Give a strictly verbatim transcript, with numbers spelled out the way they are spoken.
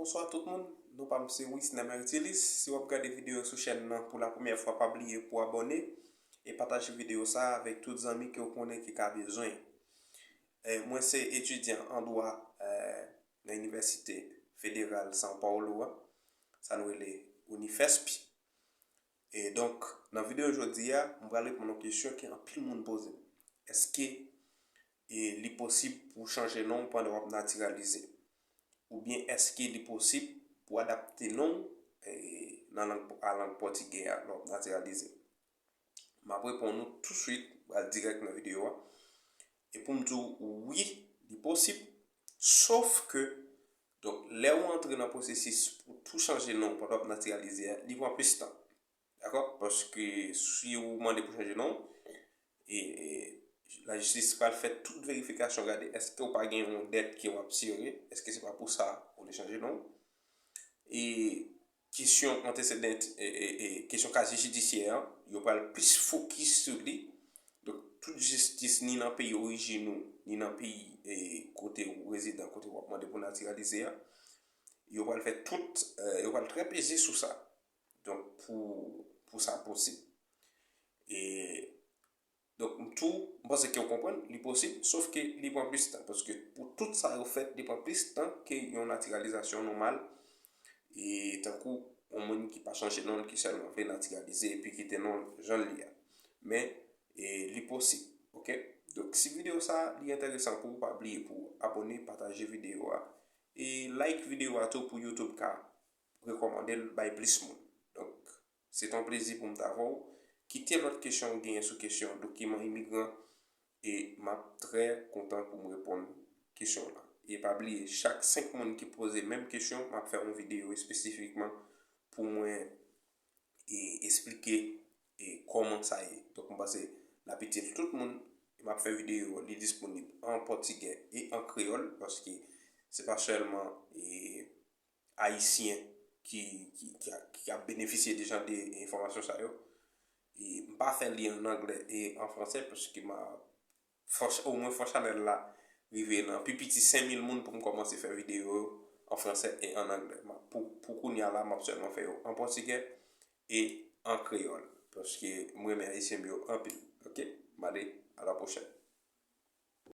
Bonswa tout moun, non pa m se Wisner Mertilis. Si w ap gade videyo sou chèn nan pou la premyè fwa, pa bliye pou abòne e pataje videyo sa a avèk tout zanmi ke w konnen ki ka bezwen. Eh, mwen se etidyan an dwa, eh, nan Inivèsite Federal São Paulo a, sa nou rele Unifesp. E donk, nan videyo jodi a, m pral reponn yon kesyon ke anpil moun poze m. Èske, e, li posib pou w chanje non w pandan w ap natiralize? Oubyen èske li posib pou w adapte non w, e, nan lang, a lang pòtigè a lè w ap natiralize? M ap reponn ou touswit, m pral dirèk nan videyo a. E pou m di w, wi, li posib, sof ke, donk, lè w antre nan pwosesis pou tou chanje non w pandan w ap natiralize a, li pran plis tan. Dakò? Paske si w mande pou chanje non w, e, e, lajistis pral fè tout verifikasyon, gade èske w pa gen yon dèt ke w ap sere, èske se pa pou sa ou te chanje non w. E kesyon antesedan, e, e, e, kesyon kaziye jidisyè an, yo pral plis fokis sou li. Donk, tout jistis, ni nan peyi orijin ou, ni nan peyi, e, kote ou rezidan, kote w ap mande pou natiralize a, yo pral fè tout, e, yo pral trè peze sou sa. Donk, pou, pou sa posib. E, donk, m tou, m panse ke w konprann, li posib, sof ke li pran plis tan, paske pou tout sa yo fèt, li pran plis tan ke yon natiralizasyon nòmal, e tankou yon moun ki pa chanje non l, ki sèlman vle natiralize epi kite non l jan l ye a. Men, e, li posib, oke? Donk, si videyo sa a, li enteresan pou ou, pa bliye pou w abòne, pataje videyo a, e like videyo a tou pou YouTube ka rekòmande l bay plis moun. Donk, se te yon plezi pou m t avè w. Kite lòt kesyon w genyen sou kesyon dokiman imigran, e m ap trè kontan pou m reponn kesyon w la. E pa bliye, chak senk moun ki poze menm kesyon, m ap fè yon videyo espesifikman pou mwen, e, esplike, e, kòman sa ye. Donk, m panse l ap itil tout moun. E m ap fè videyo, li disponib an pòtigè e an kreyòl, paske se pa sèlman, e, Ayisyen ki, ki, ki, ki ap benefisye de jan de enfòmasyon sa yo. E m pa fè li an anglè e an fransè, paske m a fò, omwen fò chanèl la rive nan pi piti senk mil moun pou m kòmanse fè videyo yo an fransè e an anglè. M a, pou, pou kounye a la, m ap sèlman fè yo an pòtigè e an kreyòl, paske m renmen Ayisyen m yo anpil. Oke? M ale, a la pwochèn.